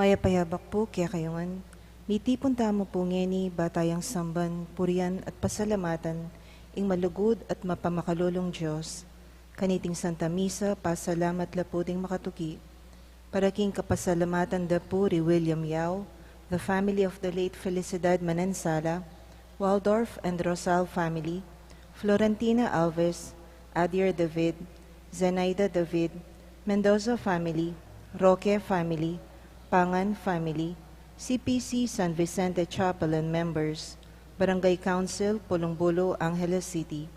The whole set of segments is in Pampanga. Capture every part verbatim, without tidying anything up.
Mayap a yabak pu kekayu ngan. Mitipun tamu pu ngeni ba tayang samban, purian at pasalamatan ing malugud at mapamakalulung Dios. Kaniting Santa Misa, pasalamat la pu ding makatuki. Para king kapasalamatan da pu ri William Yao, the family of the late Felicidad Manansala, Waldorf and Rosal family, Florentina Alves, Adier David, Zenaida David, Mendoza family, Roque family, Pangan family, C P C San Vicente Chapel and members, Barangay Council, Pulong Bulu, Angeles City,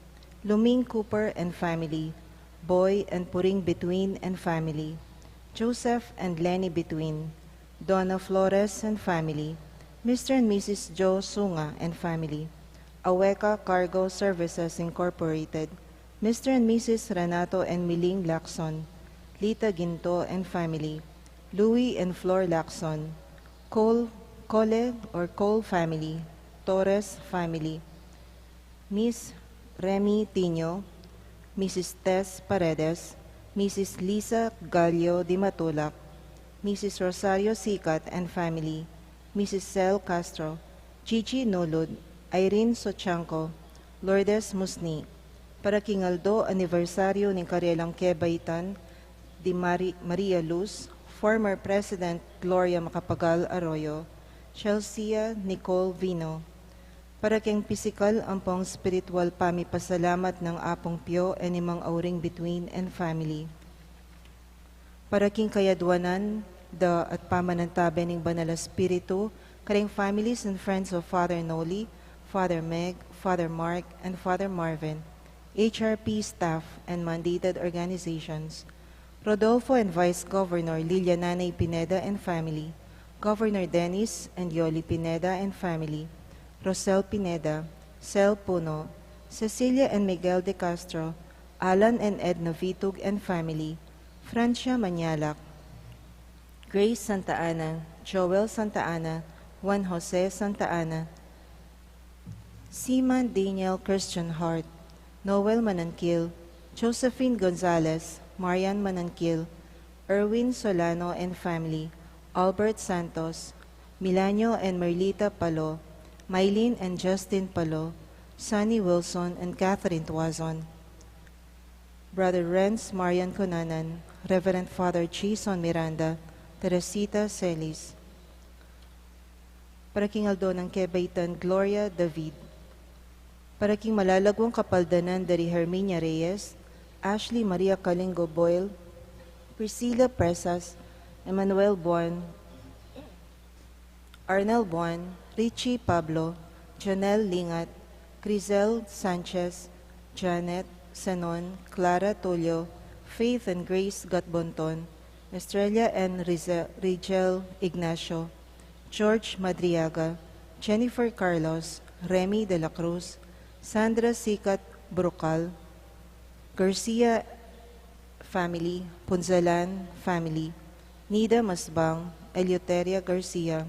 Luming Cooper and family, Boy and Puring Between and family, Joseph and Lenny Between, Donna Flores and family, Mister and Missus Joe Sunga and family, Aweka Cargo Services Incorporated, Mister and Missus Renato and Miling Lacson, Lita Ginto and family, Louis and Flor Lacson, Cole, Cole or Cole family, Torres family, Miss Remy Tino, Missus Tess Paredes, Missus Lisa Gallo Dimatulak, Missus Rosario Sicat and family, Missus Cel Castro, Gigi Nulud, Irene Sochanco, Lourdes Musni, para king aldo anibersaryo ning karelang kebaitan di Mari-, Maria Luz, former President Gloria Macapagal Arroyo, Chelsea Nicole Vino, para king pisikal ampong espiritual pamipasalamat nang Apung Pio and Imang Auring Between and family. Para king kayadwanan da at pamanantabe ning Banal a Espiritu, karing families and friends of Father Noli, Father Meg, Father Mark, and Father Marvin, H R P staff, and mandated organizations, Rodolfo and Vice Governor Lilia Nanay Pineda and family, Governor Dennis and Yoli Pineda and family, Rosel Pineda, Cel Puno, Cecilia and Miguel de Castro, Alan and Edna Vitug and family, Francia Manyalak, Grace Santa Ana, Joel Santa Ana, Juan Jose Santa Ana, Seaman Daniel Christian Hart, Noel Manankil, Josephine Gonzalez, Marian Manankil, Erwin Solano and family, Albert Santos, Milanio and Merlita Palo, Mylene and Justin Palo, Sonny Wilson and Catherine Tuazon, Brother Renz Marian Cunanan, Reverend Father Jason Miranda, Teresita Celis. Para king aldo nang kebaitan Gloria David. Para king malalaguang kapaldanan da ri Herminia Reyes, Ashley Maria Kalingo Boyle, Priscilla Presas, Emmanuel Buan, Arnel Buan, Richie Pablo, Janelle Lingat, Crizel Sanchez, Janet Senon, Clara Tulio, Faith and Grace Gatbonton, Estrella and Rize-, Rigel Ignacio, George Madriaga, Jennifer Carlos, Remy de la Cruz, Sandra Sikat Brocal, Garcia family, Punzalan family, Nida Masbang, Eleuteria Garcia.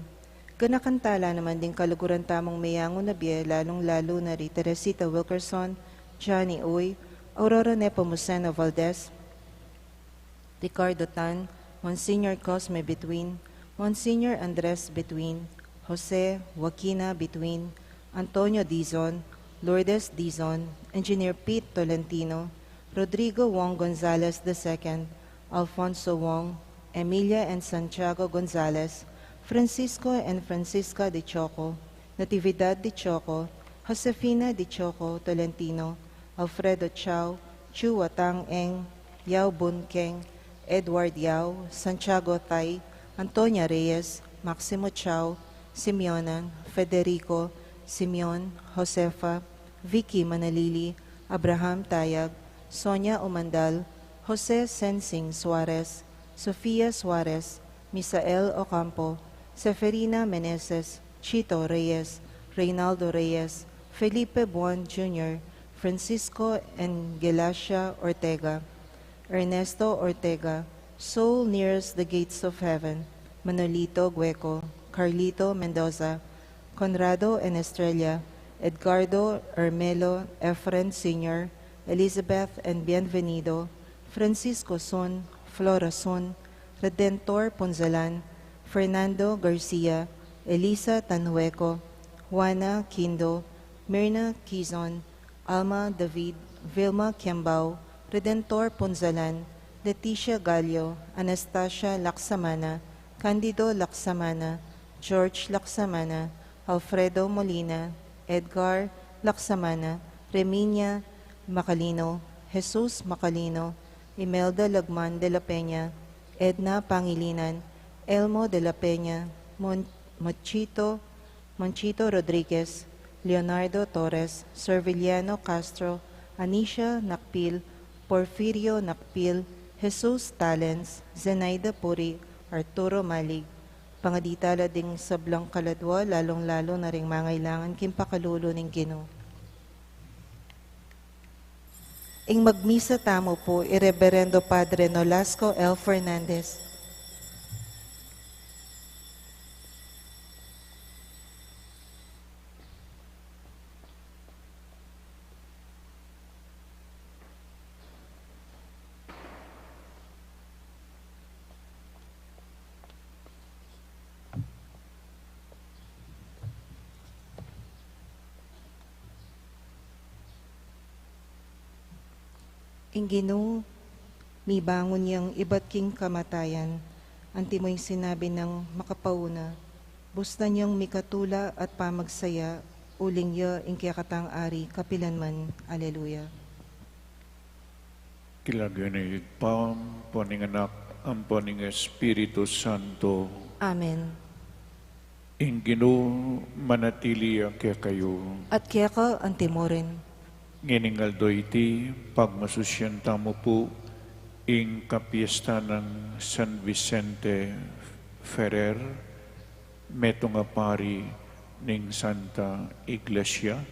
Ganakan tala naman ding kaluguran tamung meyangu na bie, lalung-lalu na ri Teresita Wilkerson, Johnny Uy, Aurora Nepomuceno Valdez, Ricardo Tan, Monsignor Cosme Between, Monsignor Andres Between, Jose Joaquina Between, Antonio Dizon, Lourdes Dizon, Engineer Pete Tolentino, Rodrigo Wong Gonzalez the second, Alfonso Wong, Emilia and Santiago Gonzalez, Francisco and Francisca de Choco, Natividad de Choco, Josefina de Choco Tolentino, Alfredo Chao, Chua Tang Eng, Yao Bun Keng, Edward Yao, Santiago Tai, Antonia Reyes, Maximo Chao, Simeona, Federico, Simeon, Josefa, Vicky Manalili, Abraham Tayag, Sonia Umandal, Jose Sensing Suarez, Sofia Suarez, Misael Ocampo, Seferina Meneses, Chito Reyes, Reynaldo Reyes, Felipe Buon Junior, Francisco and Gelacia Ortega, Ernesto Ortega, Soul Nearest the Gates of Heaven, Manolito Gueco, Carlito Mendoza, Conrado and Estrella, Edgardo Ermelo Efren Senior, Elizabeth and Bienvenido, Francisco Sun, Flora Sun, Redentor Punzalan, Fernando Garcia, Elisa Tanhueco, Juana Quindo, Mirna Quizon, Alma David, Vilma Kiambao, Redentor Punzalan, Leticia Gallo, Anastasia Laksamana, Candido Laksamana, George Laksamana, Alfredo Molina, Edgar Laksamana, Reminia Macalino, Jesus Macalino, Imelda Lagman de la Peña, Edna Pangilinan, Elmo de la Peña, Mon-, Machito, Monchito Rodriguez, Leonardo Torres, Serviliano Castro, Anisha Nakpil, Porfirio Nakpil, Jesus Talens, Zenaida Puri, Arturo Malig. Pangaditala ding sablang kaladwa, lalong-lalo na ring mangailangan king pakalulu ning Ginu. Ing magmisa tamu pu i Reberendo Padre Nolasco L. Fernandez. Ing Ginu, mibangun yang ibat king kamatayan, anti mo ing sinabi nang makapauna, bustan yang mikatula at pamagsaya, uling ya ing kekatang ari kapilanman. Aleluya. King lagyu ning Ibpa, ampo ning Anak, ampo ning Espiritu Santo. Amen. Ing Ginu manatili ya kekayu. At keka anti mo rin. Ngening aldo iti, pagmasusyan tamu pu ing kapiestan nang San Vicente Ferrer, metung a pari ning Santa Iglesia,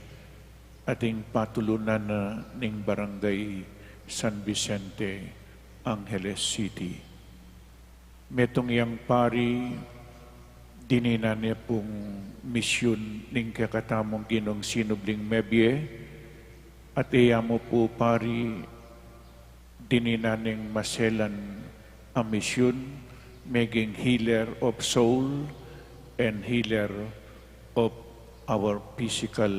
at ing patulunan na ning Barangay San Vicente, Angeles City. Metung yang pari, dininan ne pung misyun ning kekatamung Ginung sinubling mebie, at e ya mu pu pari, dininan neng maselan a misyun, meging healer of soul and healer of our physical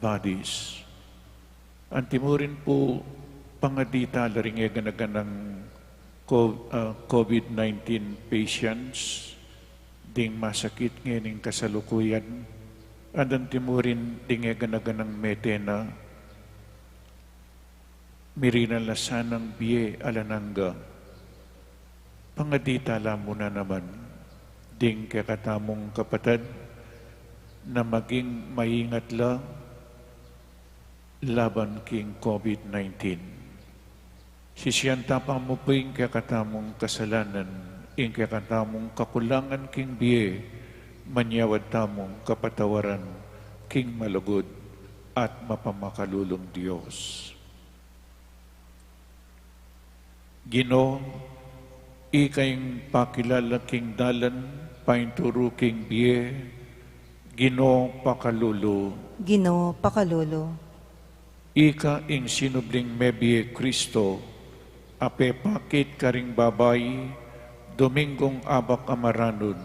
bodies. Anti mu rin pu pangaditala ring eganaganang co-, ah, covid nineteen patients, ding masakit ngening kasalukuyan, at anti mu rin ding eganaganang mete na, mirinan la sanang bie alang angga. Pangaditala mu na naman ding kekatamung kapatad na maging maingat la laban king covid nineteen. Sisian ta pa mu pu ing kekatamung kasalanan, ing kekatamung kakulangan king bie, manyawad tamung kapatawaran king malugud at mapamakalulung Dios. Ginu, ika ing pakilala king dalan, painturu king bie, Ginu pakalulu. Ginu pakalulu. Ika ing sinubling mebie Kristo, a pepakit karing babai, Dominggung abak a maranud.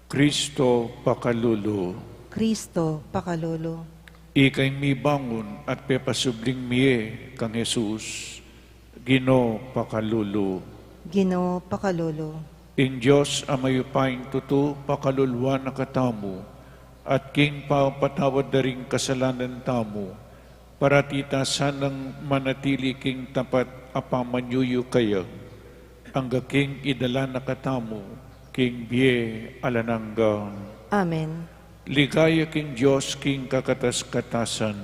Kristo pakalulu. Kristo pakalulu. Ika ing mibangun at pepasubling mie kang Jesus, Ginu pakalulu. Ginu pakalulu. Ing Dios a mayupayang tutu pakaluluan na katamu, at king pamapatawad da ring kasalanan tamu, parati ta sanang manatili king tapat a pamanyuyu kaya, angga king idala na katamu king bie alang angga. Amen. Ligaya king Dios king kakatas-katasan.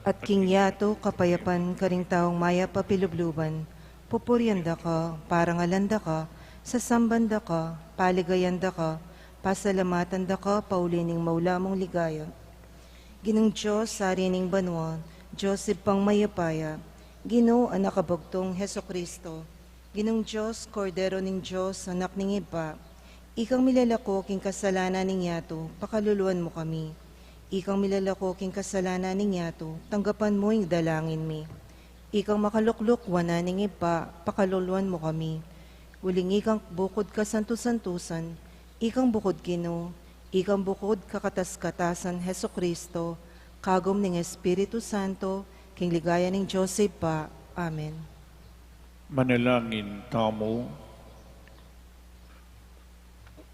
At king yatu kapayapan karing taung mayap a pilubluban, pupurian da ka, parangalan da ka, sasamban da ka, paligayan da ka, pasalamatan da ka, pauli ning maula mung ligaya. Ginung Dios, Ari ning banua, Dios Ibpang mayupaya, Ginu, Anak a bugtung, Jesucristo, Ginung Dios, Kordero ning Dios, Anak ning Ibpa, ikang milalako king kasalanan ning yatu, pakaluluan mu kami. Ikang milalako king kasalanan ning yatu, tanggapan mu ing dalangin mi. Ikang makalukluk wanan ning Ibpa, pakaluluan mu kami. Uling ikang bukud kasantu-santusan, ikang bukud Ginu, ikang bukud kakatas-katasan Jesucristo, kagum ning Espiritu Santo, king ligaya ning Dios Ibpa. Amen. Manalangin tamu.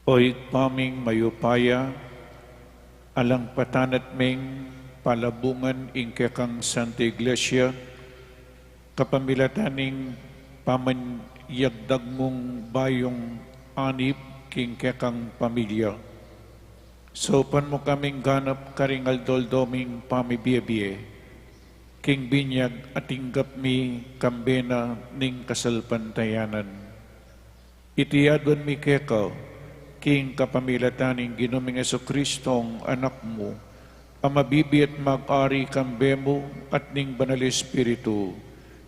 O Ibpa ming mayupaya, alang patanat ming palabungan ing kekang Santa Iglesia, kapamilatan ning pamanyagdag mung bayung anib king kekang pamilya. Saupan mu kaming ganap karing aldo-aldo ming pamibie-bie, king binyag a tinggap mi kambe na ning kasalpantayanan. Iti aduan mi keka, king kapamilatan ning Ginu ming Jesucristong Anak mu, a mabibie at mag-ari kambe mu at ning Banal Espiritu,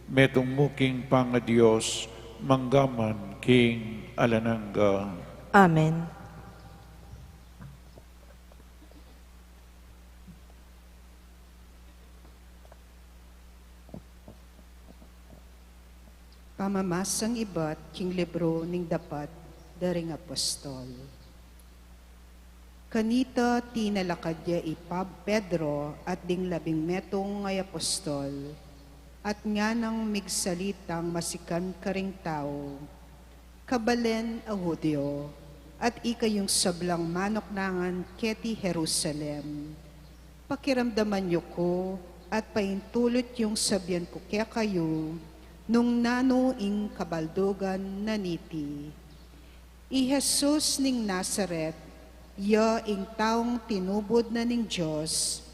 metung mu king pangaDios, manggaman king alang angga. Amen. Pamamasang ibat king libru ning Dapat da ring Apostol. Kanita tinalakad ya i Pab-, Pedro at ding labing metung a apostol, at nganang migsalitang masikan karing tau, "Kabalen a Judio, at ikayung sablang manuknangan keti Jerusalem, pakiramdaman yu ku at paintulut yung sabian ku kekayu nung nanu ing kabaldugan na niti. I Jesus ning Nazaret, ya ing taung tinubud na ning Dios,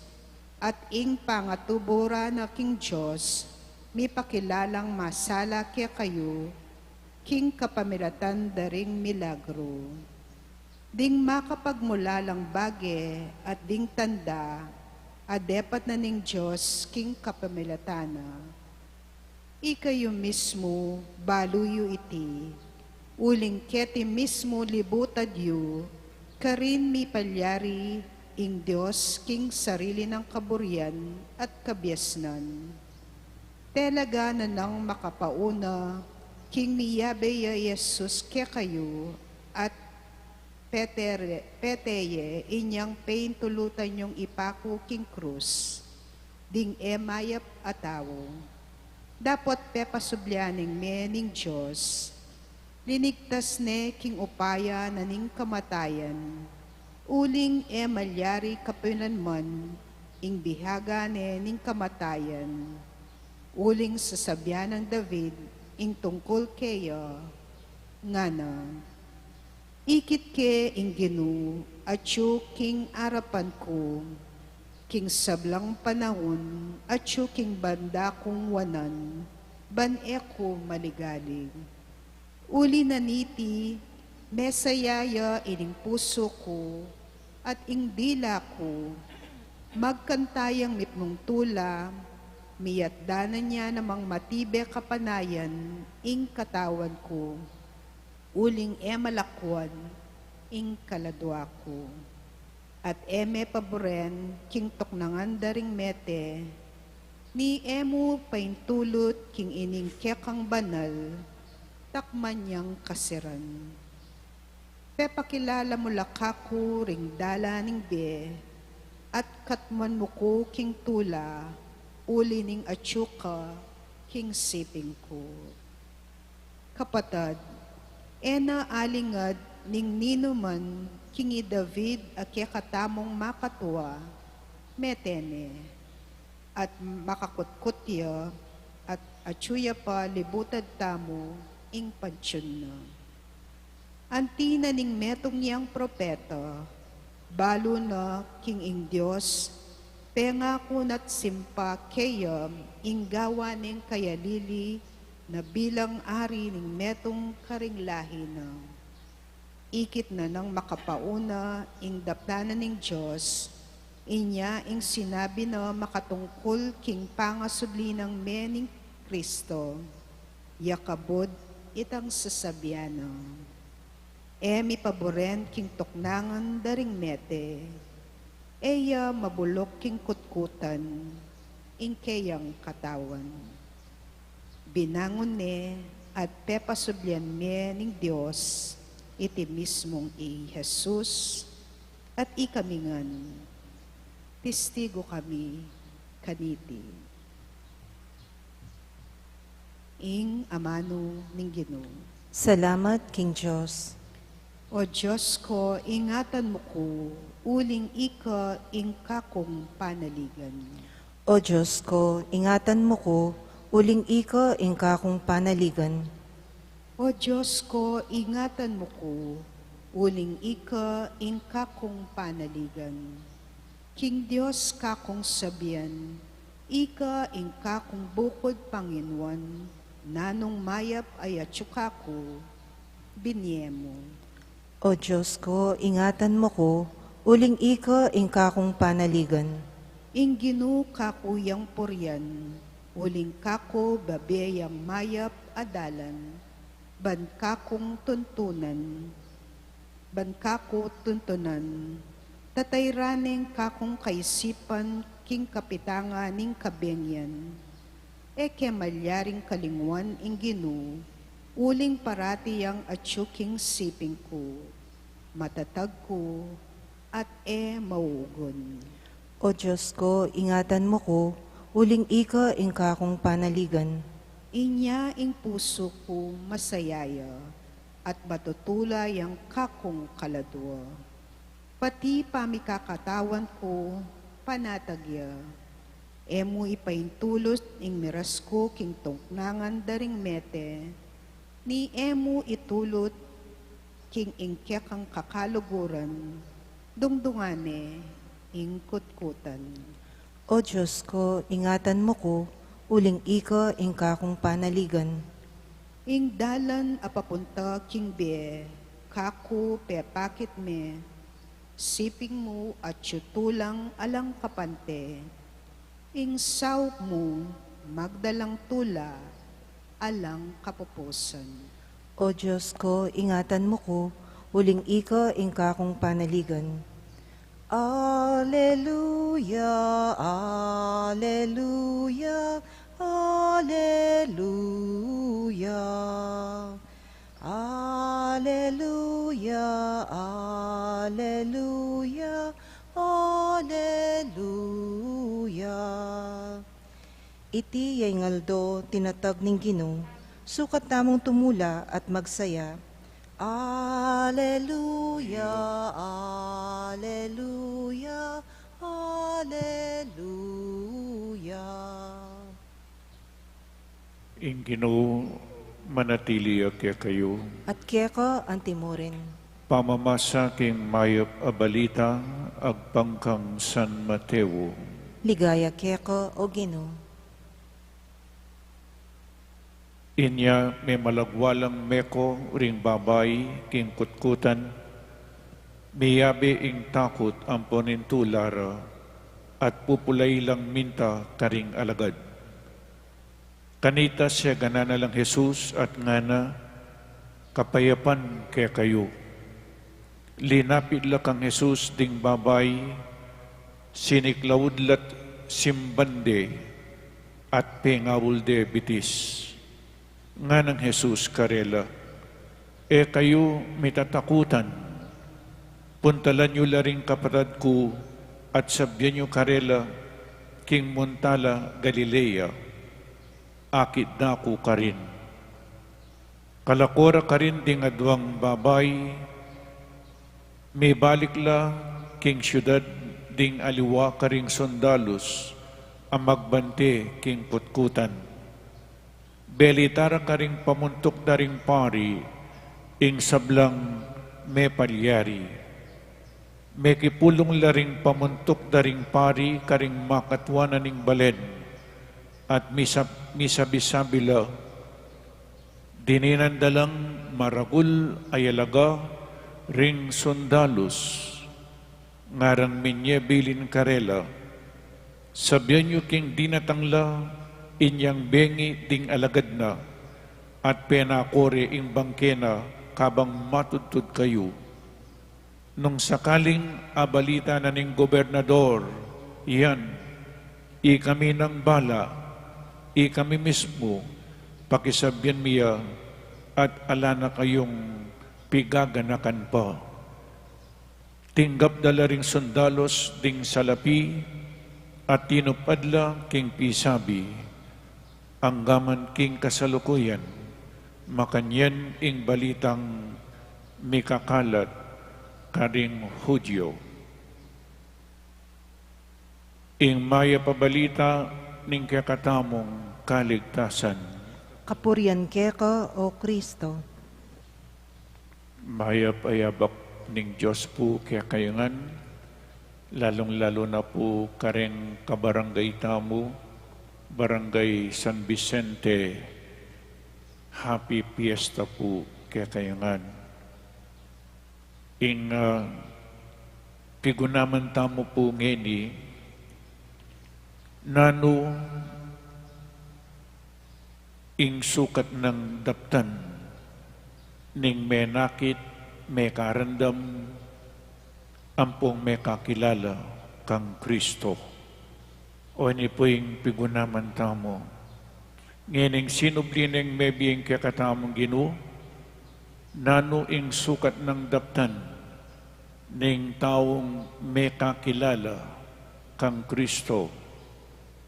at ing pangatubu ra na king Dios, mipakilalang masala kekayu, king kapamilatan da ring milagru. Ding makapagmulalang bage at ding tanda, a depat na ning Dios king kapamilatan na. Ikayu mismu, balu yu iti, uling keti mismu libutad yu, karin mipalyari ing Dios king sarili nang kaburian at kabiasnan." Talaga na nang makapauna, king miyabe ya i Jesus kekayu, at petere-, peteye inyang paintulutan yung ipaku king krus, ding e mayap a tau. Dapot pepasubli ne ning Dios, linigtas ne king upaya na ning kamatayan, uling e malyari kapilanman ing bihaga ne ning kamatayan. Uling sasabian nang David ing tungkul keya, ngana, "Ikit ke ing Ginu atyu king arapan ku, king sablang panaun atyu king banda kung wanan, ban e ku maligalig. Uli na niti, mesaya ya ining pusu ku, at ing dila ku, magkanta yang mipnung tula, miyatdanan ya namang matibe kapanayan ing katawan ku, uling e malakwan ing kaladua ku." At e me paburen king tuknangan da ring mete, ni e mu paintulut king ining kekang banal, takman yang kasiran. Pepakilala mu la kaku ring dalan ning bie, at katmuan mu ku king tula, uli ning atyu ka king siping ku. Kapatad, e na alingad ning ninuman king i David a kekatamung makatua, mete ne, at makakutkut ya, at atyu ya pa libutad tamu ing pantiun na. Anti na ning metung yang propeta, balu na king ing Dios, pengaku na't simpa keya ing gawa neng kayalili na bilang ari ning metung karing lahi na. Ikit na nang makapauna ing daptan na ning Dios, inya ing sinabi na makatungkul king pangasubli nang me ning Kristo, ya kabud itang sasabian na. E mi paburen king tuknangan da ring mete, e ya mabuluk king kutkutan ing keyang katawan. Binangun ne, at pepasublian me ning Dios iti mismung i Jesus, at ikami ngan testigu kami kaniti. Ing amanu ning Ginu. Salamat king Dios. O Dios ko, ingatan mu ku, uling ika ing kakung panaligan. O Dios ko, ingatan mu ku, uling ika ing kakung panaligan. O Dios ko, ingatan mu ku, uling ika ing kakung panaligan. King Dios kakung sabian, ika ing kakung bukud panginuan, nanung mayap a atyu kaku, binie mu. O Dios ko, ingatan mu ku, uling ika ing kakung panaligan. Ing Ginu kaku yang purian, uling kaku bibie yang mayap a dalan, ban kakung tuntunan, ban kaku tuntunan, tatayran ne ing kakung kaisipan king kapitangan ning kabengian. E ke malyaring kalinguan ing Ginu, uling parati yang atyu king siping ku. Matatag ku, at e mauugun. O Dios ko, ingatan mu ku, uling ika ing kakung panaligan. Inya ing pusu ku masaya ya, at matutula yang kakung kaladua. Pati pamikakatawan ku, panatag ya. E mu ipaintulut ing miras ku king tungknangan da ring mete, ni e mu itulut king ing kekang kakaluguran, dungdungan ne ing kutkutan. O Dios ko, ingatan mu ku, uling ika ing kakung panaligan. Ing dalan a papunta king bie, kaku pepakit me, siping mu atyu tulang alang kapante, ing saup mu magdalang tula alang kapupusan. O Dios ko, ingatan mu ku, uling ika ing kakung panaligan. Aleluya, aleluya, aleluya. Aleluya, aleluya, aleluya. Iti ya ing aldo tinatag ning Ginu, sukat tamung tumula at magsaya. Aleluya, aleluya, aleluya. Ing Ginu manatili ya kekayu. At keka antimurin. Pamamasa king mayap a balita agpang kang San Mateo. Ligaya keka, O Ginu. Inya memalagwa lang meko ring babai king kutkutan, miyabe ing takut ampon ing tula ra, at pupulai lang minta karing alagad. Kanita seganan na lang Jesus at ngana, "Kapayapan kekayu." Linapit la kang Jesus ding babai, siniklaud la't simban de, at pengaul de bitis. Nganang Jesus karela, "E kayu mitatakutan. Puntalan yu la ring kapatad ku at sabian yu karela king munta la Galilea. Akit da ku karin." Kalako ra karin ding aduang babai, mibalik la king siudad ding aliwa karing sundalus a magbante king kutkutan. Belita ra karing pamuntuk da ring pari ing sablang mepalyari. Mekipulung la ring pamuntuk da ring pari karing makatua na ning balen, at misab-, misabi-sabi la, "Dininan da lang maragul a yalaga ring sundalus." Ngarang minye bilin karela, "Sabian yu king dinatang la inyang bengi ding alagad na, at penako re ing bangke na kabang matudtud kayu." Nung sakaling abalita na ning gobernador yan, ikami nang bala, ikami mismu, Pakisabyan mi ya, at ala na kayung pigaganakan pa. Tinggap da la ring sundalus ding salapi at tinupad la king pisabi, anggaman king kasalukuyan, makanyan ing balitang mikakalat karing Hudyo. Ing mayap a balita ning kekatamung kaligtasan. Kapurian keka, O Kristo. Mayap a yabak ning Dios pu kekayu ngan, lalung-lalu na pu kareng kabarangay tamu, Barangay San Vicente. Happy Fiesta pu kekayu ngan. Ing, ah, pigunaman tamu pu ngeni, nanu ing sukat nang daptan ning menakit, mekarandam, ampong mekakilala kang Kristo. O ini pu ing pigunaman tamu. Ngening sinubli neng mebie ing kekatamung Ginu, nanu ing sukat nang daptan ning taung mekakilala kang Kristo,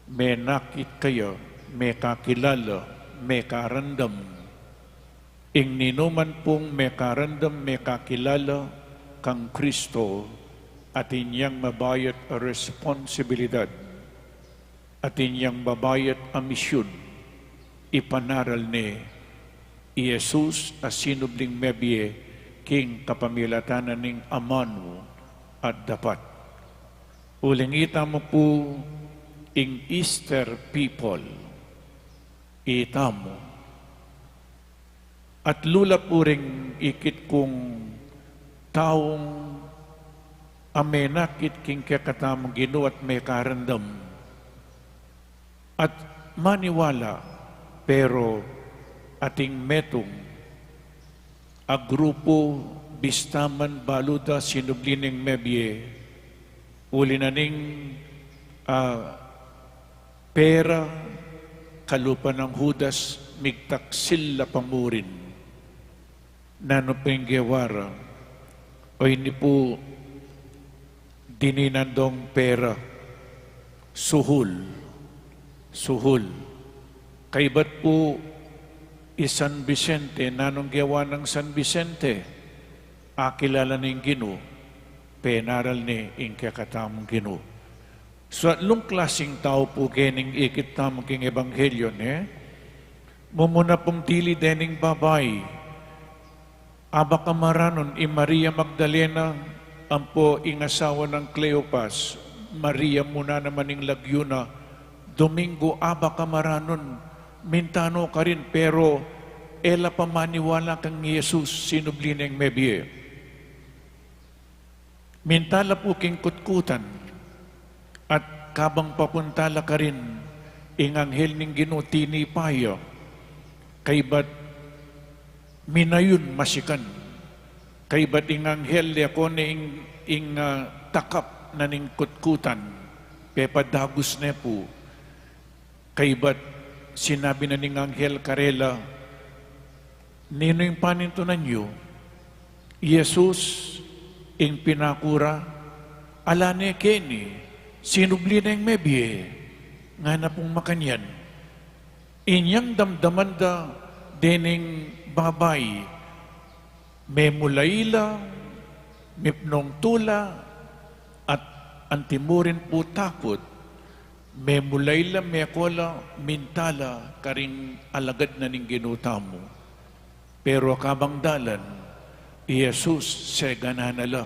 menakit kaya, mekakilala, mekarandam. Ing ninuman pung mekaramdam, mekakilala kang Kristo, atin yang mabayat a responsibilidad, atin yang mabayat a misyun, ipanaral ne i Jesus a sinubling mebie king kapamilatan na ning amanu at dapat. Uling itamu pu ing Easter people, itamu. At lula pu ring ikit kung taung a menakit king kekatamung Ginu at mekaramdam at maniwala, pero atin metung a grupu, bista man balu da sinubli neng mebie, uli na ning, ah, pera, kalupa nang Judas, migtaksil la pa murin. Nanu pu ing gewa ra? O ini pu, dininan dong pera, suhul, suhul. Kaybat pu i San Vicente, nanung gewa nang San Vicente? Akilala ne ing Ginu, penaral ne ing kekatamung Ginu. So, atlung klasing tau pu kening ikit tamu king ebanghelyo, ne? Mumuna pung tili dening babai, abak a maranun i Maria Magdalena, ampo ing asawa nang Cleopas, Maria muna naman ing lagyu na, Domingo abak a maranun, minta no karin, pero e la pa maniwala kang Jesus, sinubli neng mebie. Minta la pu king kutkutan, at kabang papunta la karin, ing anghel ning Ginu tinipa ya, kaybat minayun masikan, kaybat ing anghel, leko ne ing, ing, ah, takap na ning kutkutan, pepadagus ne pu. Kaybat sinabi na ning anghel karela, "Ninu ing panintunan yu?" "I Jesus ing pinaku ra, ala ne keni, sinubli neng mebie," ngana pung makanyan. Inyang damdaman da dening babai, memulai la, mipnung tula, at antimurin pu takut, memulai la, meko la, minta la karing alagad na ning Ginu tamu. Pero kabang dalan, i Jesus seganan na la.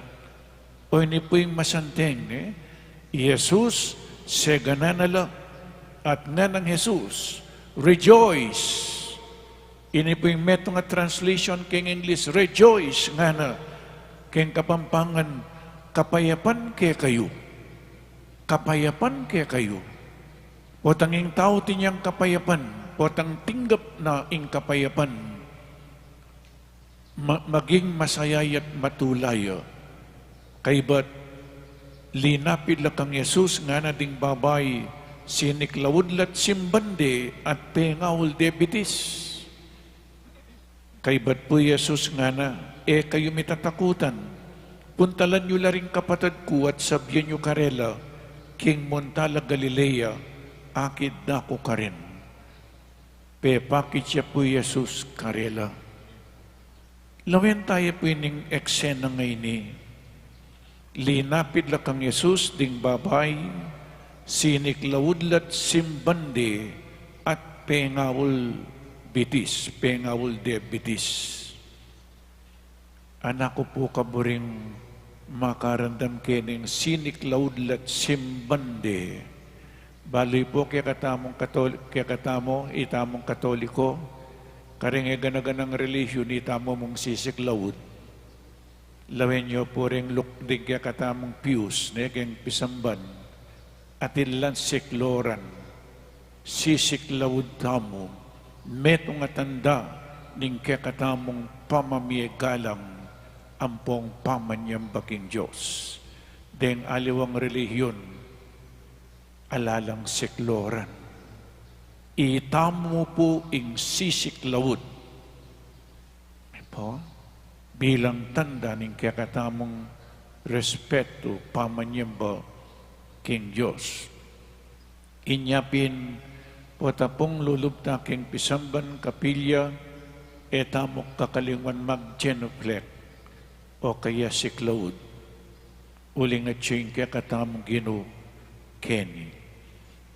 O ini pu ing masanteng, ne? I Jesus seganan na la. At nganang Jesus, "Rejoice!" Ini pu ing metung a translation king English, "Rejoice," ngana. King Kapampangan, "Kapayapan kekayu. Kapayapan kekayu." Potang ing tau atin yang kapayapan, potang tinggap na ing kapayapan, ma-, maging masaya ya't matula ya. Kaybat linapit la kang Jesus, ngana ding babai, Siniklaud la't simban de at pengaul de bitis. Kaybat pu i Jesus ngana, "E kayu mitatakutan. Puntalan yu la ring kapatad ku at sabian yu karela, king munta la Galilea, akit da ku karin." Pepakit ya pu i Jesus karela. Lawen taya pu ining eksena ngeni. Linapit la kang Jesus ding babai, siniklaud la't simban de at pengaul bitis, pengaul de bitis. Anak ku pu kaburing makarandam kening siniklaud la't simban de. Balu yu pu kekatamung Katol-, kekatamu, itamung Katoliko, karing e gana-ganang relihiyon itamu mung sisiklaud. Lawen yu pu ring luk-, ding kekatamung pews, ne, keng pisamban. Atin lang sikloran, sisiklaud tamu, metung a tanda ning kekatamung pamamie galang ampong pamanyamba king Dios. Deng aliwang relihiyon, ala lang sikloran. Itamu pu ing sisiklaud. Pu, bilang tanda ning kekatamung respetu, pamanyamba king Dios. Inya pin, pota pung lulub ta king pisamban kapilya, e tamu kakalingwan mag-genuflect o kaya siklaud. Uling atyu ing kekatamung Ginu keni.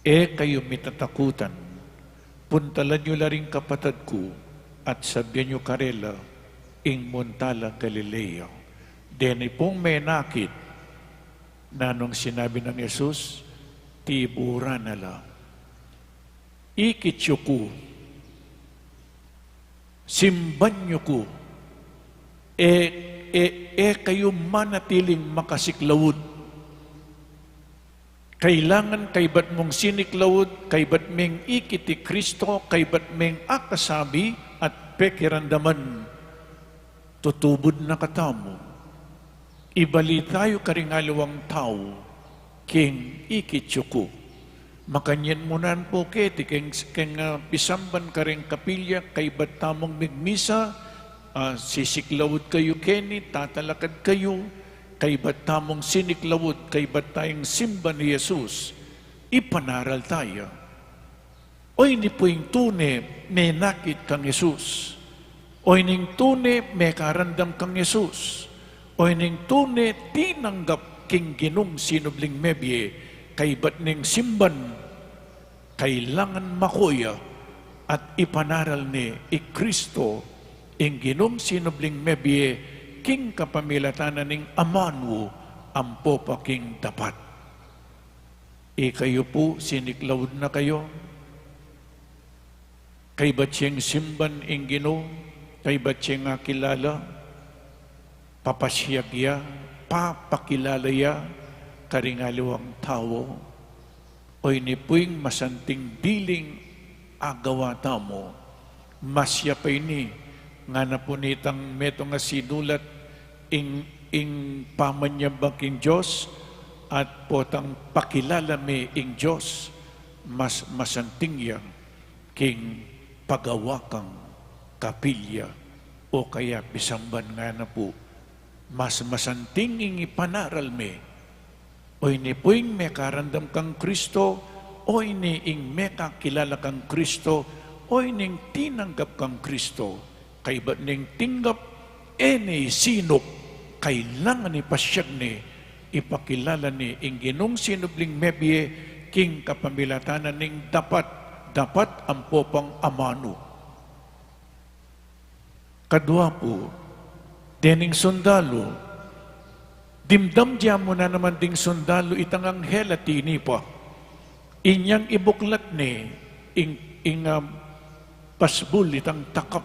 E kayu mitatakutan, puntalan yu la ring kapatad ku, at sabian yu karela, ing munta la Galilea. Deni pung menakit, nanung sinabi nang Jesus, tiburan na la. Ikit yu ku, simban yu ku, e, e, e kayu manatiling makasiklaud. Kailangan kaybat mung siniklaud, kaybat meng ikit i Kristo, kaybat meng akasabi at pekiramdaman, tutubud na katamu. Ibalita yu karing aliwang tau, king ikit yu ku. Makanyan mu nan pu keti, keng, keng, ah, pisamban karing kapilya, kaybat tamung migmisa, ah, sisiklaud kayu keni, tatalakad kayu, kaybat tamung siniklaud, kaybat tayang simban i Jesus, ipanaral taya. Oyni pu ing tune menakit kang Jesus. Oyni ing tune mekarandam kang Jesus. Oyni ing tune tinanggap king Ginung sinubling mebie, kaybat neng simban, kailangan makuya at ipanaral ne i Kristo, ing Ginung sinubling mebie, king kapamilatan ning Amanu ampo pa king dapat. Ikayu pu, siniklaud na kayu? Kaybat yeng simban ing Ginu, kaybat yeng akilala, papasiag ya, papakilala ya karing aliwang tau? Oyni pu ing masanting diling agawa tamu. Masya pa ini, ngana pu nitang metung a sinulat, ing, ing pamanyamba king Dios at potang pakilala me ing Dios, mas masanting ya king pagawa kang kapilya o kaya pisamban, ngana pu. Mas masanting ing ipanaral me. Oyni pu ing mekarandam kang Kristo, oyni ing mekakilala kang Kristo, oyni ing tinanggap kang Kristo. Kaybat neng tinggap, e ne isinup, kailangan ipasiag ne, ipakilala ne ing Ginung sinubling mebie king kapamilatan ning dapat, dapat ampo pang amanu. Kadua pu, dening sundalu, dimdam de mu na naman ding sundalu itang anghel a tinipa. Inyang ibuklat ne ing, ing, ah, pasbul itang takap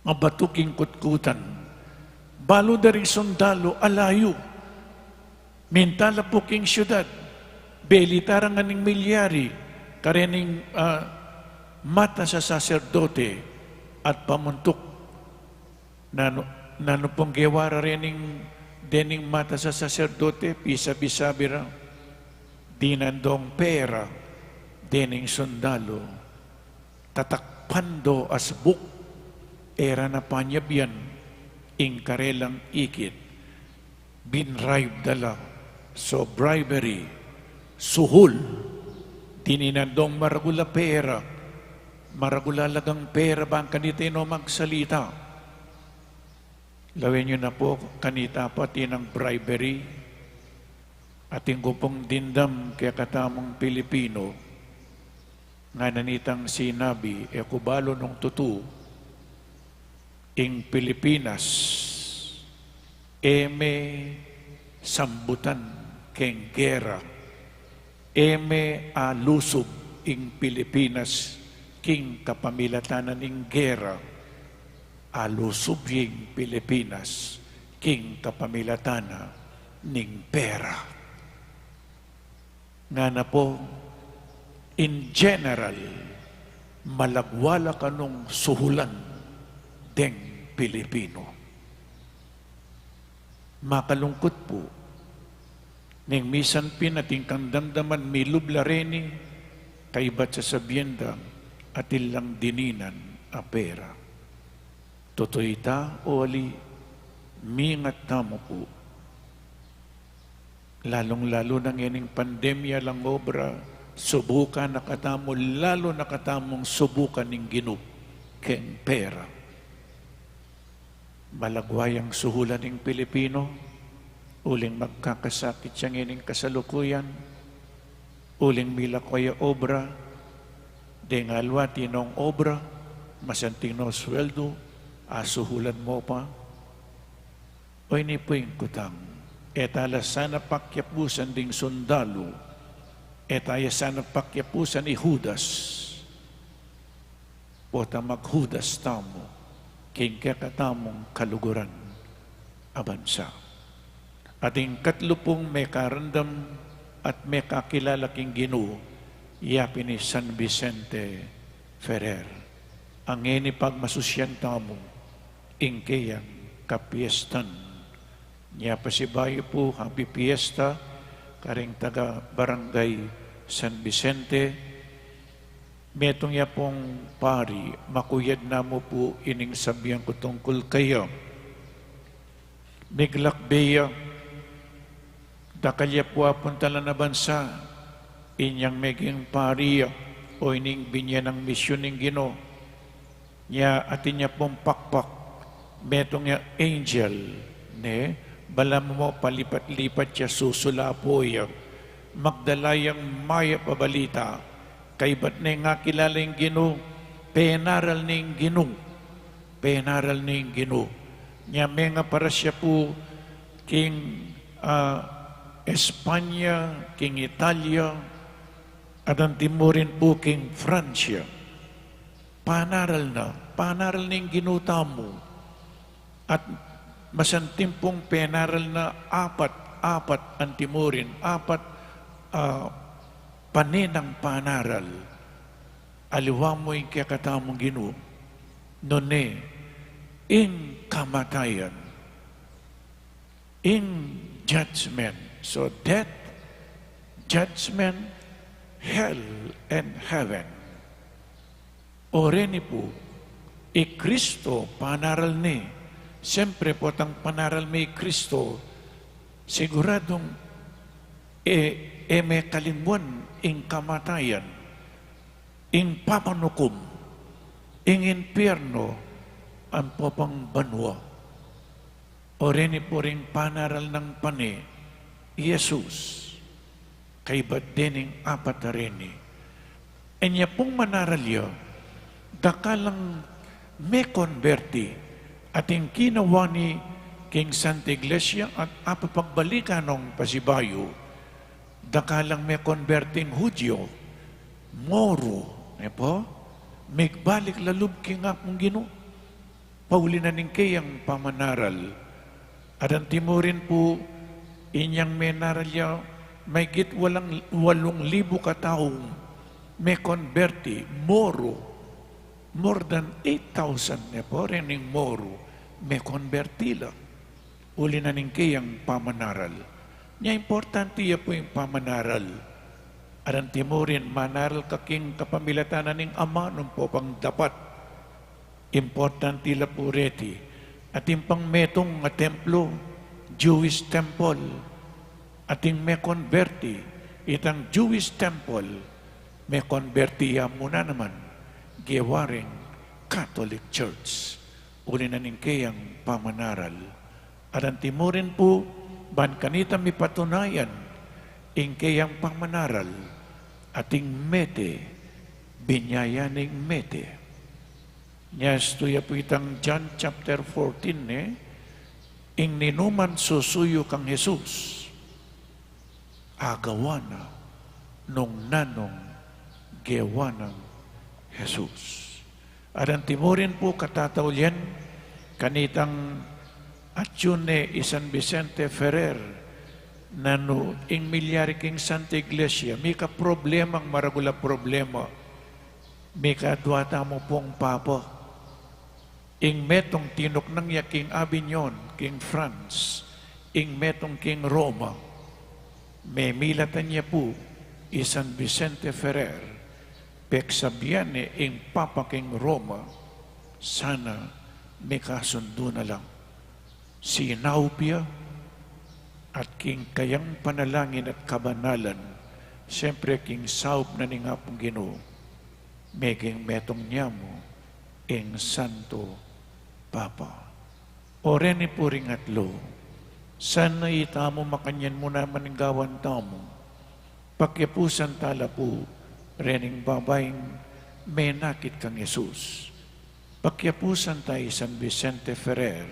a batu king kutkutan. Balu da ring sundalu, alayu. Minta la pu king siudad, belita ra ngan ing milyari karening, ah, matas a saserdote at pamuntuk. Nanu, nanu pung gewa ra rening, dening matas a saserdote, pisabi-sabi ra, Dinan dong pera dening sundalu, tatakpan do asbuk, e ra na panyabian ing karelang ikit. Binribe da la. So bribery, suhul. Dininan dong maragul a pera, maragul a lagang pera, bang kanita ino magsalita. Lawen yu na pu, kanita pa atin nang bribery. Atin ku pung dimdam kekatamung Pilipino, ngana nitang sinabi, e ku balu nung tutu, ing Pilipinas e me sambutan keng gera, e me alusub ing Pilipinas king kapamilatan na ning gera, alusub ya ing Pilipinas king kapamilatan na ning pera. Ngana pu, in general, malagwa la kanung suhulan deng Pilipino. Makalungkut pu, ning misan pin atin kang damdaman milub la reni, kaybat sasabian da atin lang dininan a pera. Tutu ita o ali, mingat tamu pu. Lalung-lalu na ngening pandemya, alang obra, subukan na katamu, lalu na katamung subukan ing Ginu keng pera. Malagwa yang suhulan ing Pilipino, uling magkakasakit ya ngening kasalukuyan, uling milako ya obra, deng aliwa atin nong obra, masanting no sweldu, asuhulan mo pa. O ini pu ing kutang, e ta la sana pakyapusan ding sundalu, e ta ya sana pakyapusan i Judas. Pota mag-Judas tamu king kekatamung kaluguran a bansa. At ing katlu pung mekarandam at mekakilala king Ginu, ya pin i San Vicente Ferrer. Ngeni pagmasusyan tamu ing keyang kapiestan. Nya pasibayu pu, happy fiesta karing taga Barangay San Vicente. Metung ya pung pari, makuyad namu pu ining sabian ku tungkul kaya. Miglakbe ya, dakal ya pu apuntalan a bansa, inyang meging pari ya, o ining binye nang misyun ning Ginu. Nya atin ya pung pakpak, metung ya angel, ne, balamu palipat-lipat ya, susulapo ya, magdala yang mayap a balita, kaybat ne ngakilala ing Ginu, penaral ne ing Ginu, penaral ne ing Ginu. Nya mengaparasya pu king, ah, Espanya, king Italia, at antimurin pu king Francia. Panaral na, panaral ning Ginu tamu. At masanting pung penaral na apat, apat antimurin, apat, ah, pane nang panaral. Aliwa mu ing kekatamung Ginu, nune ing kamatayan, ing judgment. So death, judgment, hell, and heaven. O reni pu, i Kristo panaral ne. Siyempre, potang panaral me i Kristo, siguradung e, e me kalingwan ing kamatayan, ing pamanukum, ing impierno, ampo pang banua. O reni pu ring panaral nang pane i Jesus, kaybat dening apat a reni. Inya pung manaral ya, dakal lang mekonberti, ating kinawa ne king Santa Iglesia at apapagbalikan nong pasibayu, dakal lang mekonberting Hudyo, Moro, ne pu, migbalik la lub king Apung Ginu. Pauli na ning keyang pamanaral. At antimurin pu, inyang menaral ya, maygit walang, walung libu kataung mekonberti, Moro. More than eight thousand ne pu, rening Moro, mekonberti la. Uli na ning keyang pamanaral. Nya importante ya pu ing pamanaral. Aranti mu rin, manaral ka king kapamilatan na ning Ama nung pu pang dapat. Importanti la pu reti. Atin pang metung a templo, Jewish temple. Atin mekonberti, itang Jewish temple, mekonberti ya mu na naman, gewa ring Catholic Church. Uli na ning keyang pamanaral. Aranti mu rin pu, ban kanita mipatunayan ing keyang pamanaral, atin mete, binie ya ning mete. Nyastu ya pu itang John chapter fourteen, ne, ing ninuman susuyu kang Jesus, agawa na nung nanung gewa nang Jesus. Aranti mu rin pu katataulian, kanitang atyu ne i San Vicente Ferrer, nanu ing milyari king Santa Iglesia, mika problemang maragul a problema, mika adua tamu pung papa. Ing metung tinuknang ya king Avignon, king France, ing metung king Roma. Memilatan ya pu i San Vicente Ferrer, peksabian ne ing papa king Roma, sana mikasundu na lang. Sinaup ya, at king kayang panalangin at kabanalan, siyempre king saup na ning Apung Ginu, meging metung ne mu ing Santo Papa. O reni pu ring atlu, sana itamu makanyan mu naman ing gawan tamu, pakiapusan tala pu rening babaing menakit kang Jesus. Pakiapusan ta i San Vicente Ferrer,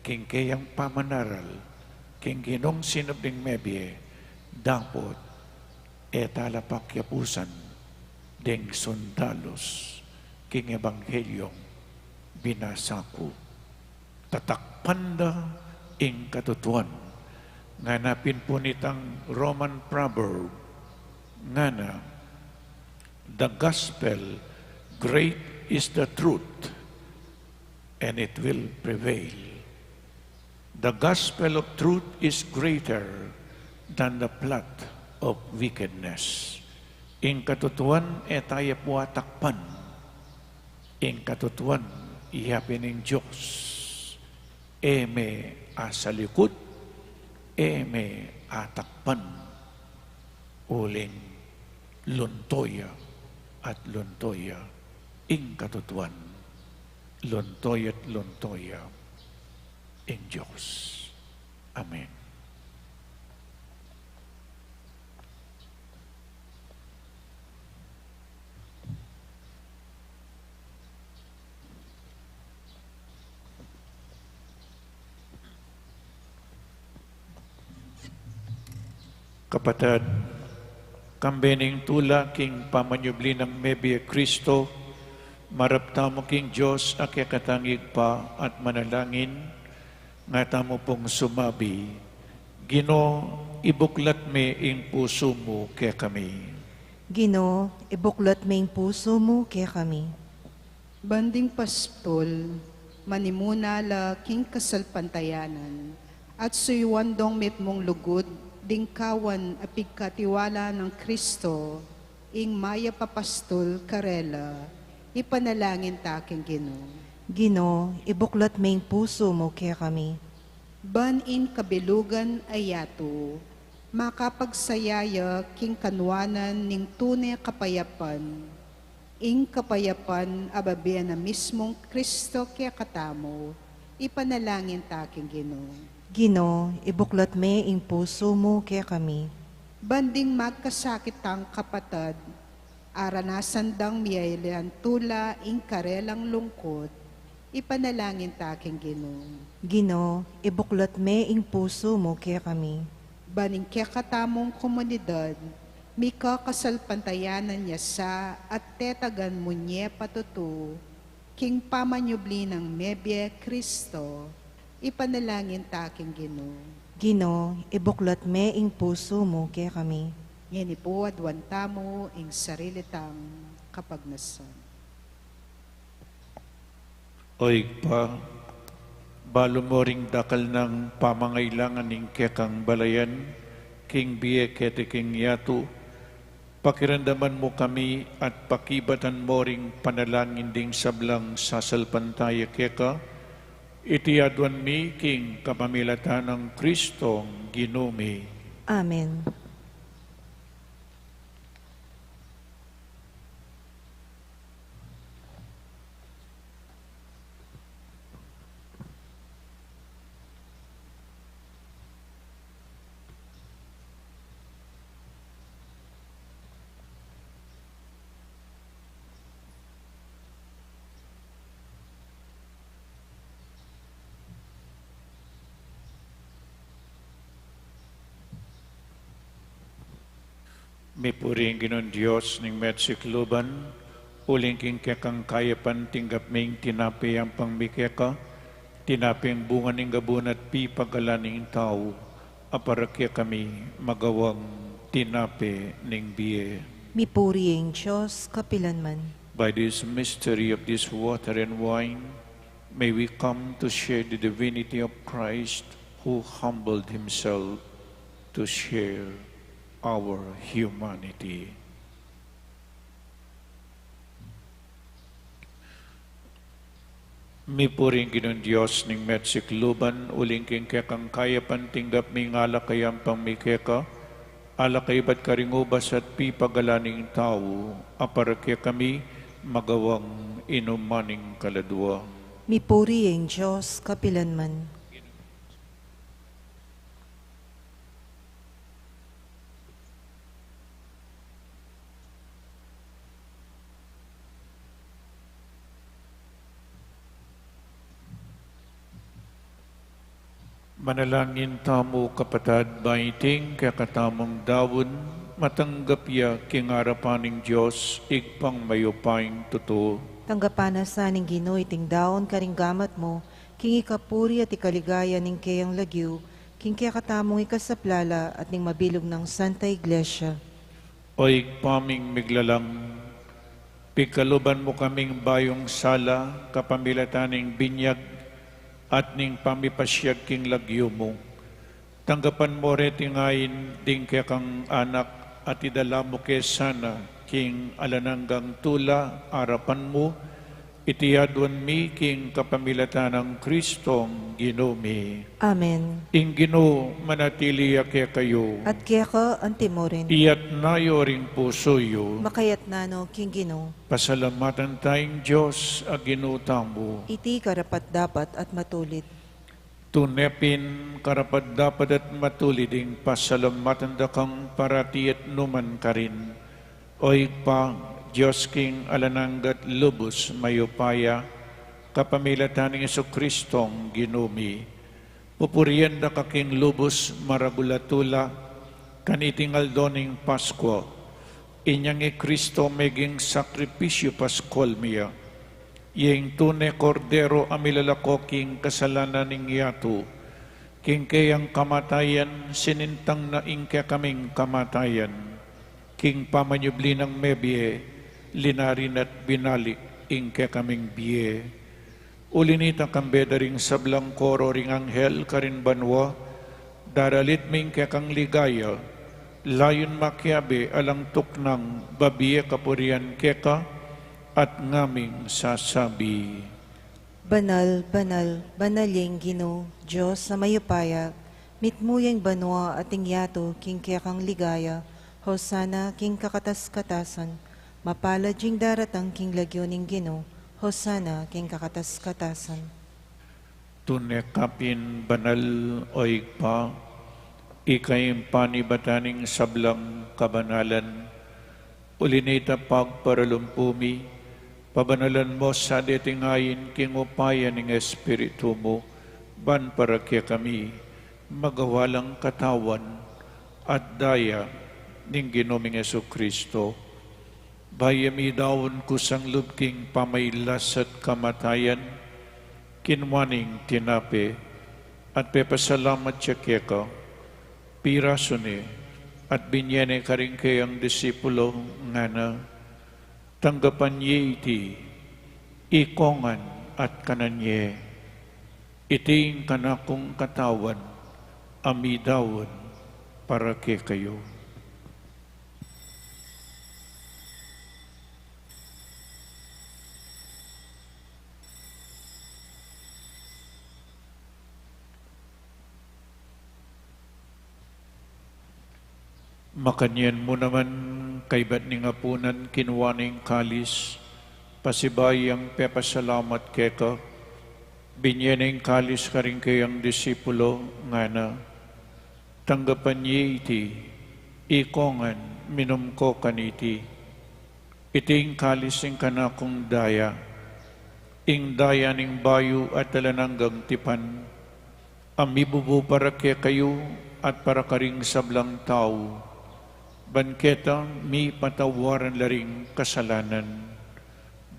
king keyang pamanaral, king Ginung sinubling mebie, dapot e tala pakiapusan ding sundalus king Ebanghelyung binasa ku. Tatakpan da ing katutuan. Ngana pin pu nitang Roman proverb, ngana, "The gospel, great is the truth, and it will prevail." The gospel of truth is greater than the plot of wickedness. Ing katutuan e taya pu atakpan. Ing katutuan, iya pin ing Dios. E me asalikut, e me atakpan. Uling lunto ya at lunto ya ing katutuan. Lunto ya at lunto ya ing Dios. Amen. Kapatad, kambe ning tula king pamanyubli nang mebie Kristo, marap tamu king Dios a kekatang Ibpa at manalangin, nga tamu pung sumabi, Ginu, ibuklat me ing pusu mu kekami. Ginu, ibuklat me ing pusu mu kekami. Ban ding pastul, manimuna la king kasalpantayanan, at suyuan dong mitmung lugud ding kawan a pigkatiwala nang Kristo, ing mayap a pastul karela, ipanalangin ta king Ginu. Ginu, ibuklat me ing pusu mu kekami. Ban ing kabilugan a yatu, makapagsaya ya king kanuanan ning tune kapayapan. Ing kapayapan a bibie na mismung Kristo kekatamu, ipanalangin ta king Ginu. Ginu, ibuklat me ing pusu mu kekami. Ban ding magkasakit tang kapatad, aranasan dang miyayalian tula ing karelang lungkut, ipanalangin ta king Ginu. Ginu, ibuklat me ing pusu mu kekami. Ban ing kekatamung komunidad, mikakasalpantayanan ya sa at tetagan mu ne patutu, king pamanyubli nang mebie Kristo, ipanalangin ta king Ginu. Ginu, ibuklat me ing pusu mu kekami. Ngeni pu aduan tamu ing sarili tang kapagnasan. O Ibpa, balu mu ring dakal nang pamangailangan ning kekang balayan, king bie keti king yatu, Pakiramdaman mu kami at pakibatan mu ring panalangin ding sablang sasalpantaya keka, iti aduan mi king kapamilatan nang Kristong Ginu mi. Amen. Mipuri ing Ginung Dios ning measikluban, uling king kekang kayapan tinggap ming tinape ampang mi keka, tinapeng bunga ning gabun at pipagalan ning tau, a para kekami magawang tinape ning bie. Mipuri ing Dios kapilanman. By this mystery of this water and wine, may we come to share the divinity of Christ who humbled himself to share our humanity. Mipuri ing Ginung Dios ning measikluban, uling king kekang kayapan tinggap ming alak a ampang mi keka, alak a ibat karing ubas at pipagalan ning tau, a para kekami magawang inuman ning kaladua. Mipuri ing Dios kapilanman. Manalangin tamu, kapatad, ba iting kekatamung daun, matanggap ya king arapan ning Dios, Ibpang mayupayang tutu. Tanggapan na sa ning Ginu iting daun karing gamat mu, king ikapuri at ikaligaya ning keyang lagyu, king kekatamung ikasaplala at ning mabilug nang Santa Iglesia. O Ibpa ming miglalang, pigkaluban mu kaming bayung sala, kapamilatan ning binyag at ning pamipasiag king lagyu mu. Tanggapan mu reting ain ding kekang anak, at idala mu ke sana king alang anggang tula arapan mu, iti aduan mi king kapamilatan nang Kristong Ginu mi. Amen. Ing Ginu manatili ya kekayu. At keka antimurin. Iyatas yu ring pusu yu. Makayatas no king Ginu. Pasalamatan taya ing Dios a Ginu tamu. Iti karapat-dapat at matulid. Tune pin karapat-dapat at matulid ing pasalamatan da kang parati at nukarin man karin, O Ibpa, Dios king alang angga at lubus mayupaya, kapamilatan nang Jesucristong Ginu mi. Pupurian da ka king lubus maragul a tula, kaniting aldo ning Paskua, inyang i Kristo meging sakripisyu Paskual mi ya. Iya ing tune Kordero a milalako king kasalanan ning yatu. King keyang kamatayan, sinintang na ing kekaming kamatayan. King pamanyubli nang mebie, linarin at binalik ing kekaming bie. Uli nita, kambe da ring sablang koro ring anghel karin banua, daralit mi ing kekang ligaya, layun makiabe alang tuknang babie kapurian keka, at ngaming sasabi. Banal, banal, banal ya ing Ginu, Dios a mayupaya, mitmu ya ing banua at ing yatu king kekang ligaya, Hosana king kakatas-katasan, mapalad ya ing daratang king lagyu ning Ginu, Hosana king kakatas-katasan. Tune ka pin banal, O Ibpa, ika ing panibatan ning sablang kabanalan. Uli nita pagparalumpu mi, pabanalan mu sa deting ain king upaya ning Espiritu mu, ban para kekami, magawa lang katawan at daya ning Ginu ming Jesucristo. Bayu ya midaun kusang lub king pamailas at kamatayan, kinua ne ing tinape, at pepasalamat ya keka, pirasu ne, at binye ne karing keyang disipulo, ngana, tanggapan ye iti, ikongan at kanan ye. Iti ing kanakung katawan, a midaun para kekayu. Makanyan mu naman, kaybat ning apunan, kinua ne ing kalis, pasibayu yang pepasalamat keka, binye ne ing kalis karing kayang disipulo, ngana: Tanggapan ye iti, ikongan, minum ko kaniti. Iti ing kalis ning kanakung daya, ing daya ning bayu at alang anggang tipan, a mibubu para kekayu at para karing sablang tau, ban keta mipatawaran la ring kasalanan.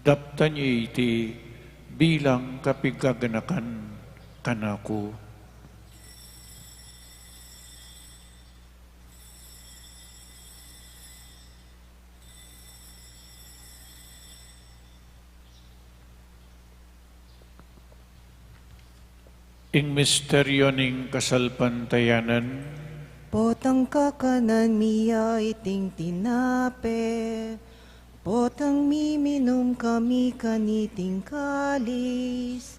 Daptan ye iti bilang kapigaganakan kanaku. Ing misteryo ning kasalpantayanan. Potang kakanan mi ya iting tinape, potang miminum kami kaniting kalis,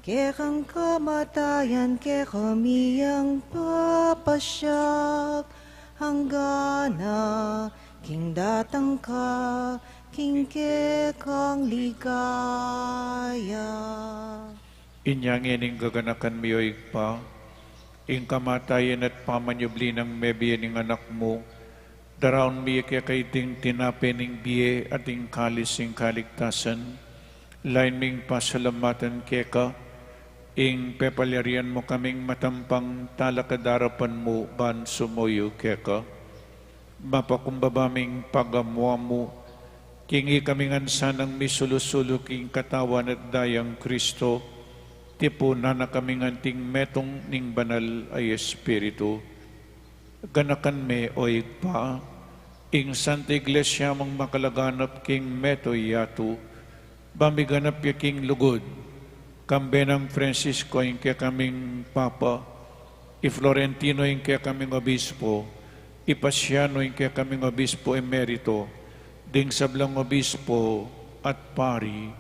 kekang kamatayan kekami yang papasiag, anggang king datang ka king kekang ligaya. Inya ngeni ing gaganakan mi, o Ibpa, ing kamatayan at pamanyubli nang mebie ning Anak mu, daraun mi keka iting tinape ning bie at ing kalis ning kaligtasan, lain ming pasalamatan keka, ing pepalyarian mu kaming matampang talakad king arapan mu ban sumuyu keka. Mapakumbaba ming pagamu-amu, king ikami ngan sanang misulu-sulu king katawan at dayang Kristo, tipunan na kami ngan king metung ning Banal a Espiritu. Ganakan me, o Ibpa, ing Santa Iglesia mung makalaganap king mabilug a yatu, ban miganap ya king lugud, kambe nang Francisco ing kekaming Papa, i Florentino ing kekaming Obispo, i Pasiano ing kekaming Obispo Emerito, ding sablang Obispo at Pari.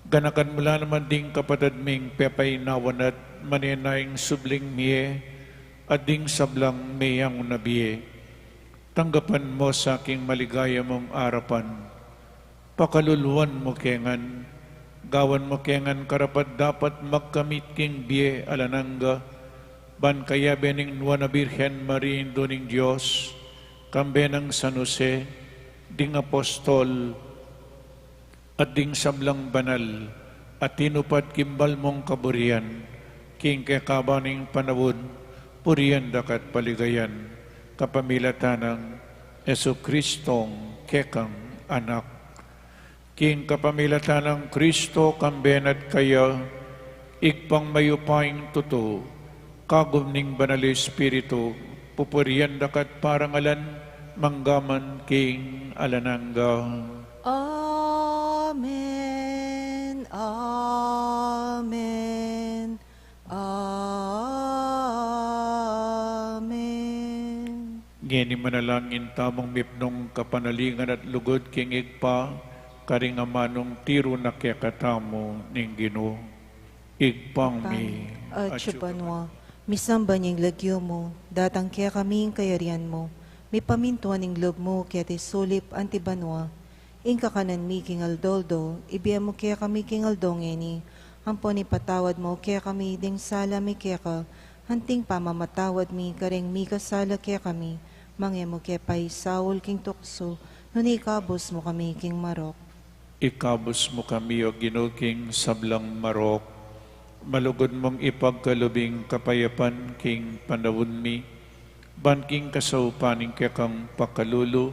Ganakan mu la naman ding kapatad ming pepainawan at manenaya king subling mie, at ding sablang meyangu na bie. Tanggapan mu sa king maligaya mung arapan. Pakaluluan mu ke ngan, gawan mu ke ngan karapat-dapat magkamit king bie alang angga, ban kayabe ning Nuan a Birhen Maria, Indu ning Dios, kambe nang San Jose, ding apostol, at ding sablang banal a tinupad king bal mung kaburian, king kekaba ning panaun, purian da ka at paligayan, kapamilatan nang Jesucristong kekang Anak. King kapamilatan nang Kristo, kambe na at kaya, Ibpang mayupayang tutu, kagum ning Banal a Espiritu, pupurian da ka at parangalan, mangga man king alang angga. Amen. Amen. Amen. Ngeni manalangin tamung mipnung kapanalingan at lugud king Ibpa, karing amanung tiru na kekatamu ning Ginu. Ibpa mi, atsu ka banua, misamban ya ing lagyu mu, datang kekami ing kayarian mu, mipamintuan ing lub mu keti sulip anti banua. Ing kakanan mi king aldo-aldo, ibie mu kekami king aldo ngeni, ampon ipatawad mu kekami ding sala mi keka, anting pamamatawad mi kareng mikasala kekami, manga e mu ke paisaul king tuksu, nune ikabus mu kami king marok. Ikabus mu kami, O Ginu, king sablang marok. Malugud mung ipagkalub ing kapayapan king panaun mi, ban king kasaupan ning kekang pakalulu,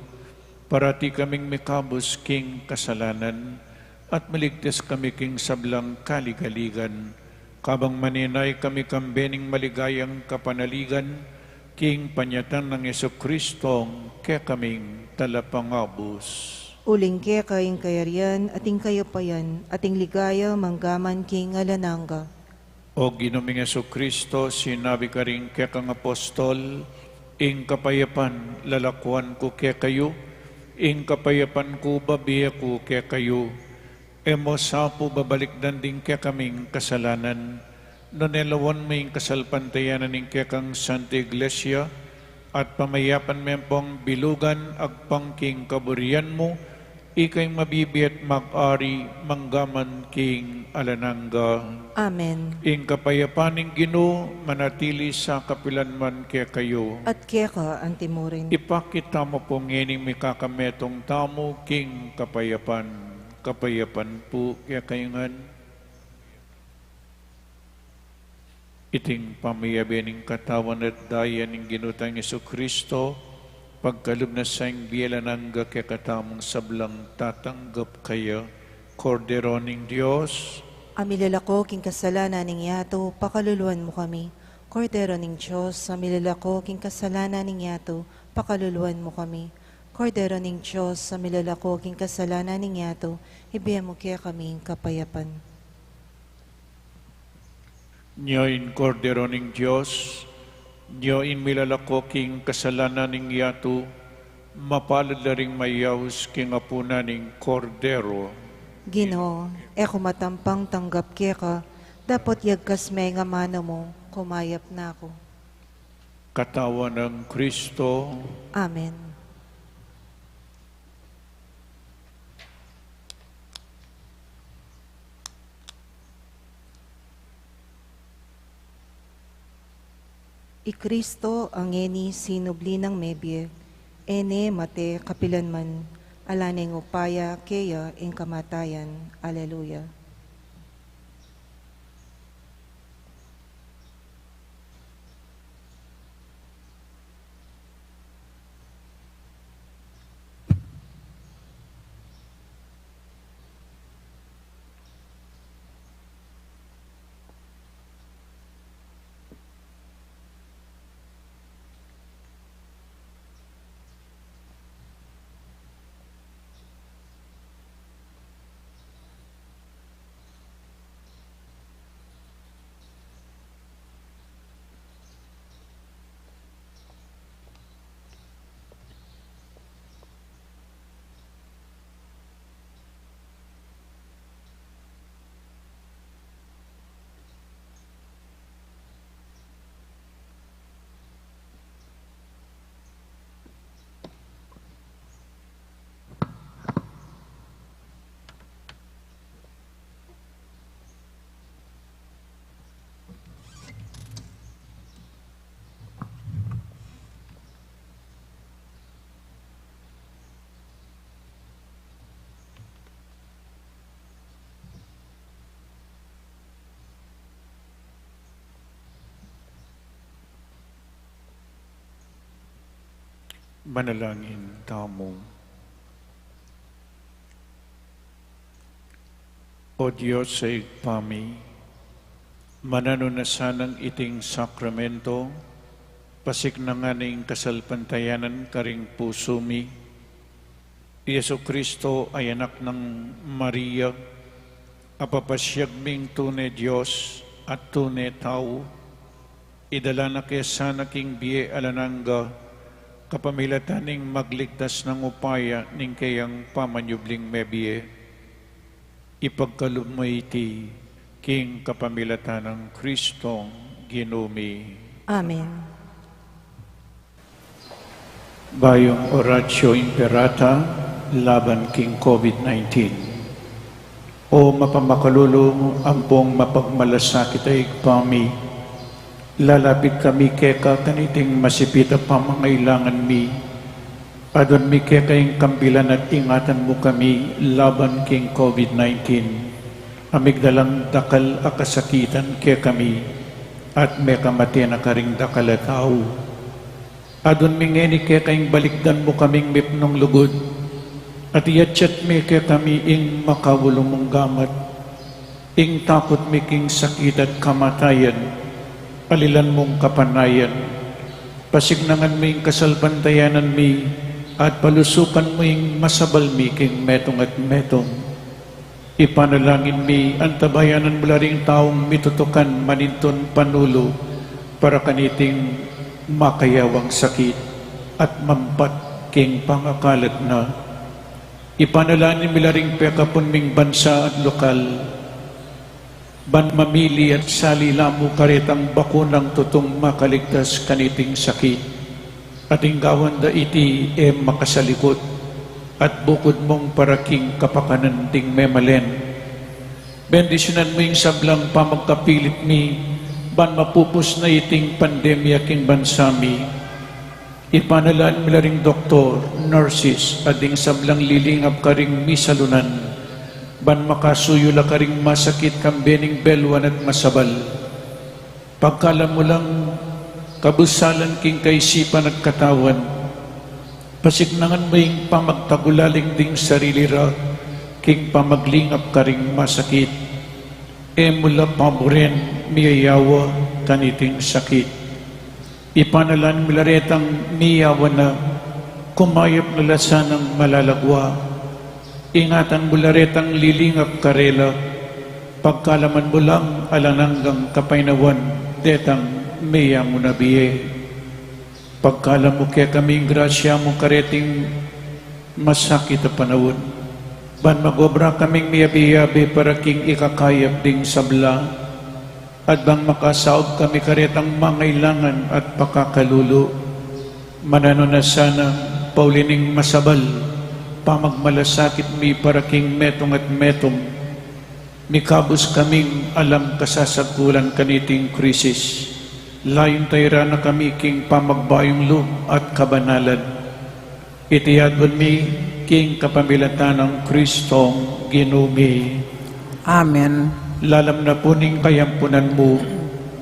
parati kaming mikabus king kasalanan, at maligtas kami king sablang kaligaligan, kabang manenaya kami kambe ning maligayang kapanaligan, king panyatang nang Jesucristong kekaming Talapangabus. Uling keka ing kayarian, at ing kayupayan, at ing ligaya, mangga man king alang angga. O Ginu ming Jesucristo, sinabi karing kekang apostol, ing kapayapan lalakuan ku kekayu, ing kapayapan ku babie ku kekayu. E mu sa pu babalikdan ding kekaming kasalanan, nune lawan mu ing kasalpantayanan ning kekang Santa Iglesia, At pamayapan me ampong bilugan agpang king kaburian mu, ika ing mabibie at mag-ari manggaman king alang angga. Amen. Ing kapayapan ning Ginu manatili sa kapilan man kekayu. At keka antimurin. Ipakit tamu pu ngening mikakametung tamu king kapayapan. Kapayapan pu kekayu ngan. Iting pamiyabe ning katawan at daya ning Ginu tang Jesucristo, pagkalub na sa ing bie alang angga kekatamung sablang tatanggap kaya. Kordero ning Dios, a milalako king kasalanan ning yatu, pakaluluan mu kami. Kordero ning Dios, a milalako king kasalanan ning yatu, pakaluluan mu kami. Kordero ning Dios, a milalako king kasalanan ning yatu, ibie mu kekami ing kapayapan. Nyo ing Kordero ning Dios, nyo ing milalako king kasalanan ning yatu, mapalad la ring mayaus king apunan ning Kordero. Ginu, e ku matampang tanggap keka, dapot yagkas me ing amanu mu, kumayap na ku. Katawan nang Kristo. Amen. I Kristo a ngeni sinubli nang mebie, e ne mate kapilan man, ala neng upaya keya ing kamatayan. Aleluya. Manalangin tamu. O Dios a Ibpa mi, mananu na sanang iting sakramento, pasiknangan ing kasalpantayanan karing pusu mi, i Jesucristo a anak nang Maria, a papasiag ming tune Dios at tune tau, idala na ke sana king bie alang angga, kapamilatan ning magligtas nang upaya ning keyang pamanyubling mebie. Ipagkalub mu iti king kapamilatan nang Kristong Ginu mi. Amen. Bayung Oratio Imperata laban king COVID nineteen. O mapamakalulu ampong mapagmalasakit a Ibpa mi, lalapit kami keka kaniting masipit a pamangailangan mi. Adwan mi keka ing kambilan at ingatan mu kami laban king COVID nineteen, a migdalang dakal a kasakitan kekami, at mekamate na karing dakal a tau. Adwan mi ngeni keka ing balikdan mu kaming mipnung lugud, at iyatyat mi kekami ing makaulu mung gamat, ing takut mi king sakit at kamatayan, alilan mung kapanayan, pasiknangan mu ing kasalpantayanan mi, at palusukan mu ing masabal mi king metung at metung. Ipanalangin mi, antabayanan mu la ring taung mitutukan manintun panulu para kaniting makayawang sakit at mampat king pangakalat na. Ipanalangin mi la ring pekapun ming bansa at lokal, ban mamili at sali la mu karetang bakunang tutung makaligtas kaniting sakit. Ating gawan da iti e makasalikut, at bukud mung para king kapakanan ding memalen. Bendisyunan mu ing sablang pamagkapilit mi, ban mapupus na iting pandemya king bansa mi. Ipanalan mi la ring doktor, nurses, at ding sablang lilingap karing misalunan, ban makasuyu la karing masakit kambe ning beluan at masabal. Pagkalam mu lang kabusalan king kaisipan at katawan, pasiknangan mu ing pamagtagulaling ding sarili ra king pamaglingap karing masakit. E mu la paburen miyayawa kaniting sakit. Ipanalan mi la retang miyawa na, kumayap na la sanang malalagwa. Ingatan mu la retang lilingap karela, pagkalaman mu lang alang anggang kapaynawan detang meyang una bie. Pagkalam mu kekami ing grasya mu kareting masakit a panaun, ban magobra kaming miyabe-yabe para king ikakayap ding sabla, at bang makasaup kami karetang mangailangan at pakakalulu. Mananu na sana, pauli ning masabal pamagmalasakit mi para king metung at metung, mikabus kaming alang kasasagkulan kaniting krisis. Layun tayra na kami king pamagbayung lub at kabanalan. Iti adwan mi king kapamilatan nang Kristong Ginu mi. Amen. Lalam na pu ning kayampunan mu,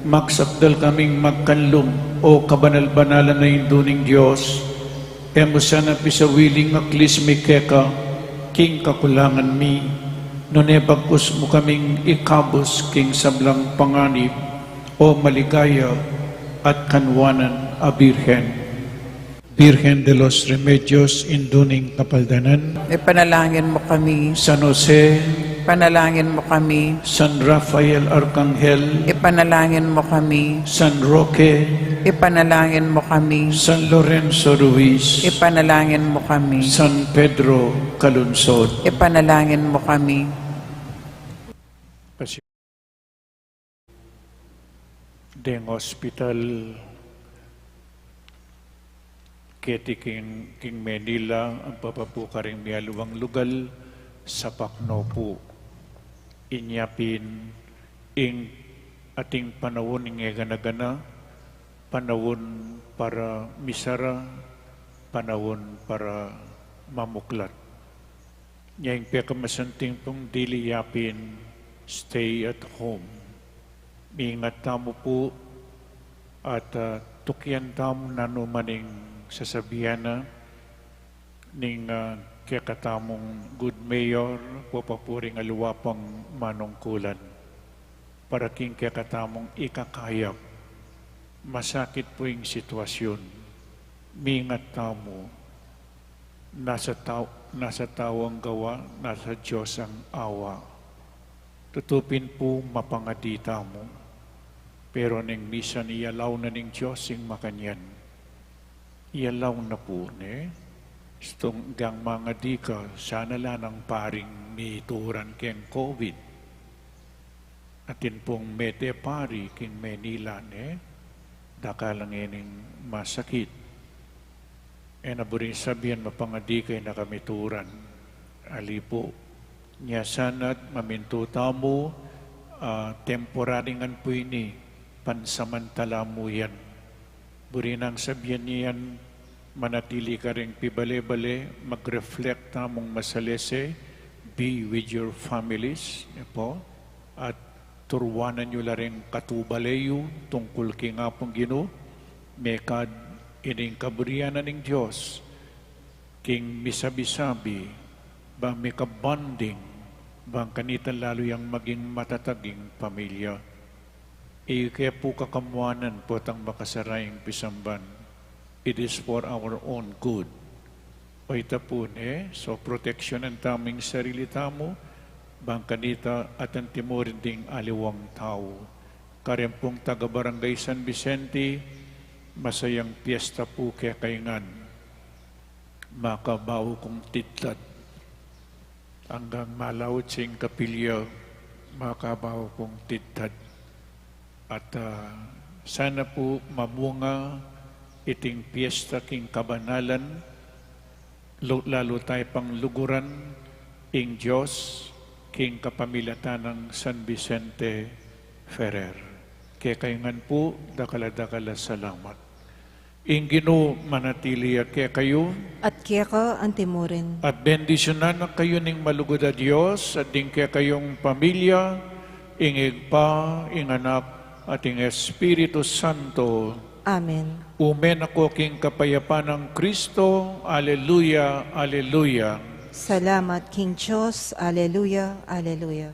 magsakdal kaming magkanlum, o kabanal-banalan a Indu ning Dios. E mu sana pisawili ing aklis mi keka king kakulangan mi, nune bagkus mu kaming ikabus king sablang panganib, o maligaya at kanwanan a Birhen. Birhen de los Remedios, Indu ning Kapaldanan. Ipanalangin mo kami. San Jose. Ipanalangin mo kami. San Rafael Arkanghel. Ipanalangin mo kami. San Roque. Ipanalangin mo kami. San Lorenzo Ruiz. Ipanalangin mo kami. San Pedro Calungsod. Ipanalangin mo kami. Deng hospital keti king, king Manila, ampo pa pu karing mialiwang lugal, sapak no pu. Inya pin ing ating panaun ing e gana-gana, panaun para misara, panaun para mamuklat. Nya ing pekamasanting pung dili yapin, stay at home. Mingat tamu pu at, ah, tukian tamu nanu man ing sasabian na ning, ah, kekatamung good mayor, o pa pu ring aliwa pang manungkulan. Para king kekatamung ikakayap, masakit pu ing sitwasyun. Mingat tamu, nasa tau, nasa tau ang gawa, nasa Dios ang awa. Tutu pin pu mapangadi tamu, pero neng misan iyalaw na ning Dios ing makanyan. Iyalaw na pu, ne? Stung gang mangadi ka, sana la nang paring mituran keng COVID. Atin pung mete pari king Manila, ne? Dakal a ngening masakit. E na buring sabian mapangadi kay na kami turan. Ali pu. Nya sana't mamintu tamu, ah, temporary ngan pu ini, pansamantala mu yan. Buri nang sabian niyan, manatili karing pibale-bale, mag-reflect tamung masalese, be with your families, e pu, at turuanan yu la ring katubale yu tungkul king Apung Ginu, mekad ining kaburian na ning Dios, king misabi-sabi, bang mika-bonding, bang kanita lalu yang maging matatag ing pamilya. Ike pu kakamuanan potang makasara ing pisamban. It is for our own good. O ita pu ne, so proteksyonan tamu ing sarili tamu, bang kanita at antimurin ding aliwang tau. Kareng pung taga Barangay San Vicente, masayang piyesta pu kekayu ngan. Makabau kung tidtad. Anggang malaut sing kapilya, makabau kung tidtad. At, ah, sana pu mamunga iting piesta king kabanalan, lu-, lalu taya pang luguran ing Dios king kapamilatan nang San Vicente Ferrer. Kekayu ngan pu, dakal a dakal a salamat. Ing Ginu manatili ya kekayu. At keka antimurin. At bendisyunan na kayu ning malugud a Dios, at ding kekayung pamilya, ing Ibpa, ing Anak, at ing Espiritu Santo. Amen. Ume na ko king kapayapan nang Kristo. Aleluya, aleluya. Salamat king Dios. Aleluya, aleluya.